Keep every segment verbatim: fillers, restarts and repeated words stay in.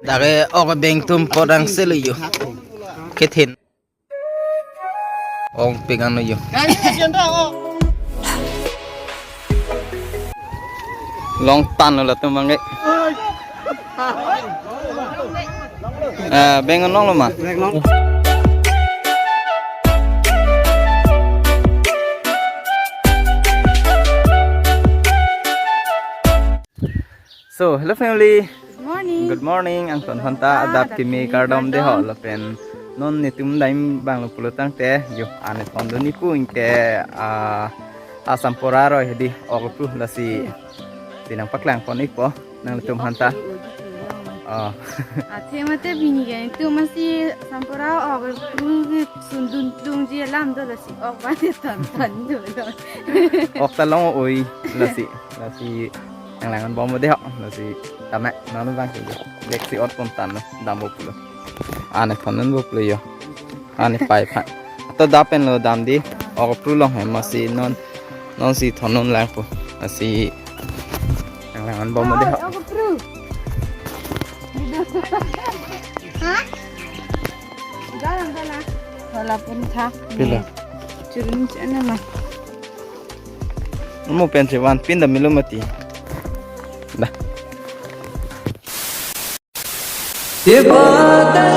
Dak ke ok abeng atum apot angse lo jo. Kethin. Ongpik an lo jo. Longtan lo latum abang ke. Eh, beng anong lo ma? So, hello family. Good morning. Good morning. Angton aphanta adap kimi kardom dei ho lapen non netum dam abang lo pulo tangte jo, an ethondun-ikpo anke, ah, Sampora aroi hedi ok apru lasi nangpaklangpon-ikpo nanglitum aphanta. Oh. Athe mate pini ke netum masi Sampora ok apru sundun dungji alam do, lasi ok abang ethon ethondun lo. Ok ta long-oi lasi. Lasi nanglang-an bom dei ho, lasi tame non abang ke. Lek si ot pon tan lo, dampo pulo. An ethondunpo pulo jo. An epai aphan. To dap pen lo dam dei, ok apru long he masi non, non si thondun langpo. Lasi nanglang-an bom dei ho. Oh, ok apru. Ha? Jalan, jalan. Walaupun tha. Pila? Churun chana ma. Mo pen chevan pin da milo mati. Da. ये बादल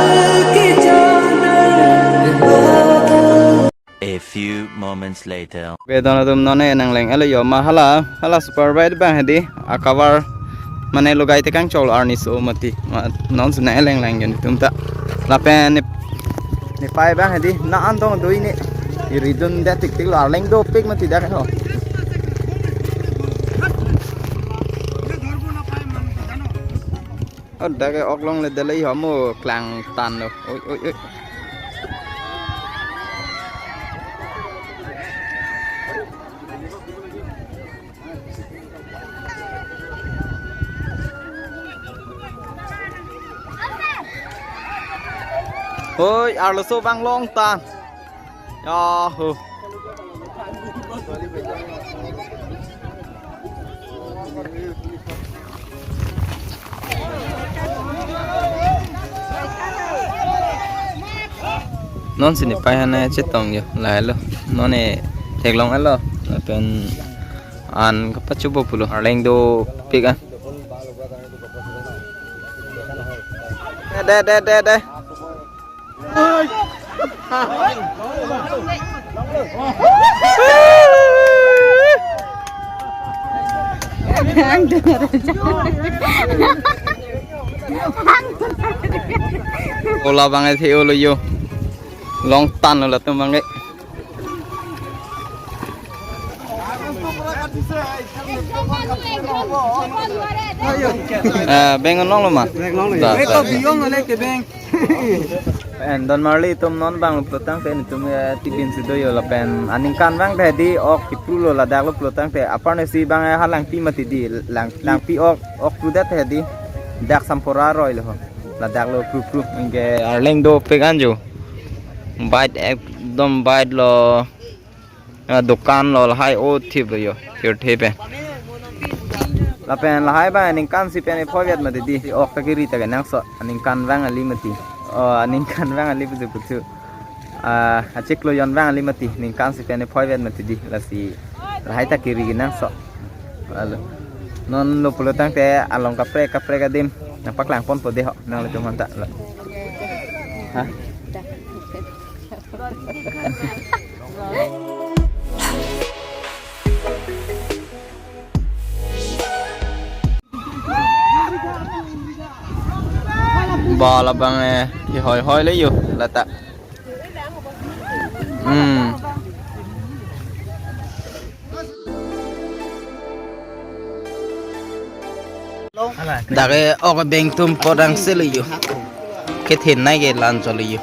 की चादर, ये बादल। A few moments later. Be don atum non ne nangleng-et lo jo ma hala, hala super bike abang hedi, a cover mane logai tekang chol arni so mati. Ma, non si nang-eleng lang jo netum ta. Lapen ne, nepai abang hedi, na an tong do-i ne. Iri dunde tik tik lo, arleng dopik mati dak ho. Oh, dak ke ok longle, dale ho mo klangtan lo. Oi, oi, oi. Oi, arloso abang longtan. Yahoo. Non si nepai aphan chetong jo, lahai lo. Non ne theklong-et lo, lapen an kapachupo pulo. Arleng dopik an. De, de, de, de. Ola abang ke the-o lo jo. Longtan lo latum abang ke. Eh, beng anong lo ma? Beng anong lo. Da, da, da. Beng anong lo ke beng. En don marli atum non abang lo pulo tangte netum, eh, tibin si do jo lapen aningkan abang hedi ok kipru lo ladak lo pulo tangte. Apar ne si abang, eh, halangpi mati dei, lang, langpi ok, ok prudet hedi. Dak Sampora aroi lo ho. Ladak lo pru pru. Anke arleng dopik an jo. Bait ekdom bait lo. Ah, dukan lo lahai o thip lo jo. Thir thip eh. Lapen lahai abang aningkan si pen ephoivet mati dei. Si ok ta kiri ta kenangsot. Aningkan abang kali mati. Oh, aningkan abang kali pusi pusi. Ah, achiklo jon abang kali mati. Aningkan si pen ephoivet mati dei. Lasi lahai ta kiri kenangsot. Lalu. Non lo pulo tangte along kaprek kaprek adim nangpaklangponpo dei ho nanglitum aphanta. Lo. Ha? Ba labang, eh, kehoi hoi lo jo, lata. Hmm. Dak ke ok abeng atum apot angse lo jo. Kethin nai ke lan chot lo jo.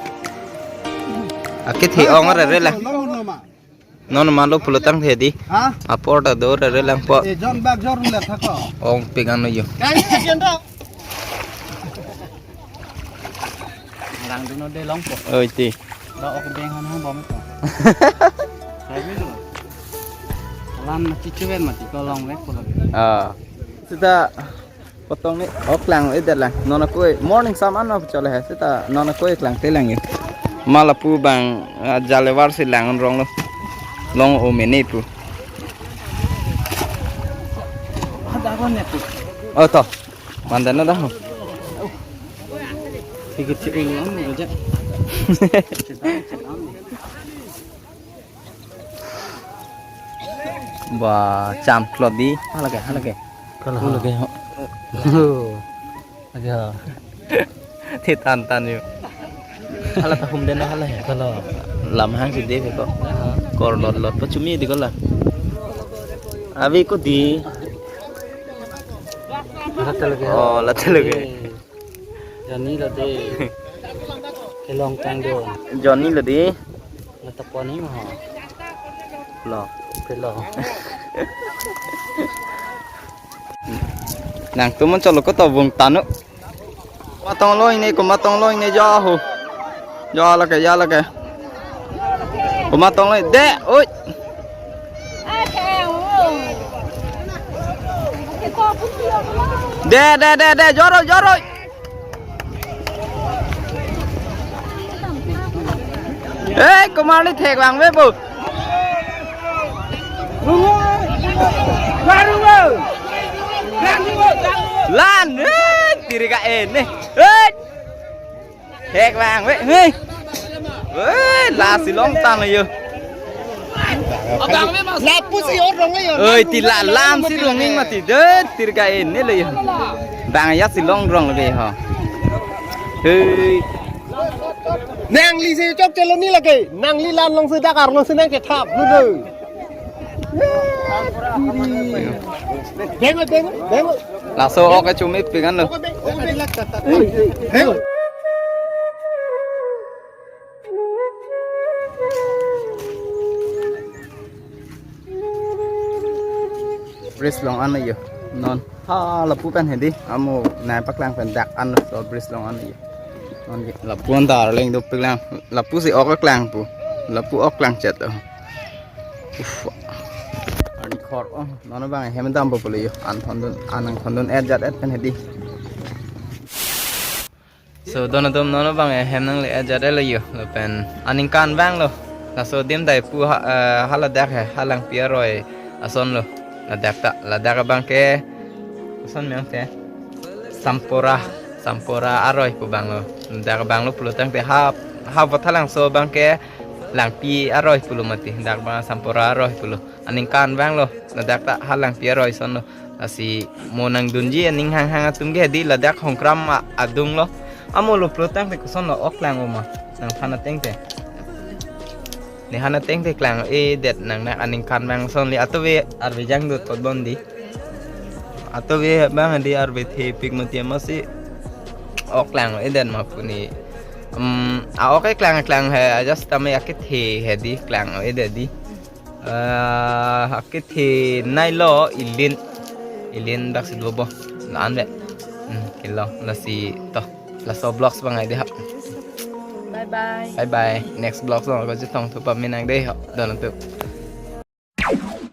A kethe ong rere lang. Non ma lo pulo tangte dei. Ha? Apor ta do rere langpo. E, jon bak jor le thako. Ongpik an lo jo. Kai ni jen do. Langdun-o dei longpo. Oi ti. Ba ok abeng han han bom to. Sai mi lo. Lan na chichu ven mati ko longvek pulo. Ah. Seta Potong ni, oh, klang-edet lang. Non akoi, morning sam an no chole he, seta non akoi klangte lang yo. Ma lapu abang, ah, jalevar si lang rong lo. Long o mene pu. Oh, to. Mandan na dah. Sige, sige, ano, ano, ano. Ba, cham klot di. Hala ke, hala ke. Kalau hala ke, ho. Lagi, ho. Thi tan tan yo. Hala ta hum den hala he. Kalau lam hang si de ko. Kor lot lot pachumi di ko la. Abi ko di. Hala ta lagi, ho. Oh, la ta lagi. Eh. Johnny lo de. Kelong tang do. Johnny lo de. Lo ta pon ni mo. Lo. Pelo. Nangtum cholo ko to bung tanu. Komat tong lo ini, komat tong lo ini, ja ho. Ja lake, ja lake. Komat tong lo de, oi. De, de, de, de, joroi, joroi. Eh, komat ni thek vangve pu. Lan, eh, tiri ka-en ne. Eh. Thek vangve, hei. Eh, la si long tang yo. Lapu si or rong le yo. Oi, ti la lam si rong ni mati de, tiri ka-en ne le yo. Bang ya si long rong le ho. Hei. Nangli si chok chelo ni lake. Nangli lan long si dak arlo si nang kethap lu de. Bengo, bengo, bengo. Laso ok kachumipik an lo. Bengo. Bridge along an yo. Non. Ha, lapu pen hedi. Amo nai paklang pen dak an lo, so bridge along an yo. Non ke lapu an darling dopik lang. Lapu si ok klang pu. Lapu ok klangchet, oh. Uf. Arni khor, oh. Non abang hem dampo pule yo. An thondun, an nangthondun-et jat-et pen hedi. So, don atum non abang hem nangle-et jat-et lo yo. Lapen aningkan vanglo. Laso adim dai pu ha, eh, ha ladak he, ha Langpi aroi ason lo. Ladak ta, ladak abang ke ason meng te. Sampora, Sampora aroi pu abang lo. Ladak abang lo pulo tangte ha, ha Vothatlangso abang ke Langpi aroi pulo mati. Dak abang Sampora aroi pulo. Aningkan vanglo. Ladak ta ha Langpi aroi ason lo. Lasi mo nangdunji aning hanghang atum ke hedi ladak Hongkram a-, adung lo. Amo lo pulo tangte koson lo ok klang-o ma. Nangthan ateng te. Nangthan ateng te klang-edet nang, nang aningkan vang ason le atove arve jang do todon di. Atove abang hedi arve thepik mati amatsi ok klang-edet ma pu ni. Um, a ok klang klang he, just tame akethe hedi klang-edet di. Eh, akethe nai lo ilin. Ilin dak si dobo. La-an le. Hmm, kilo. Lasi to. Laso vlogs abang hedi ha. Bye bye. Bye bye. Next vlogs lo ko chetong thu pamenang dei ha. Don atum.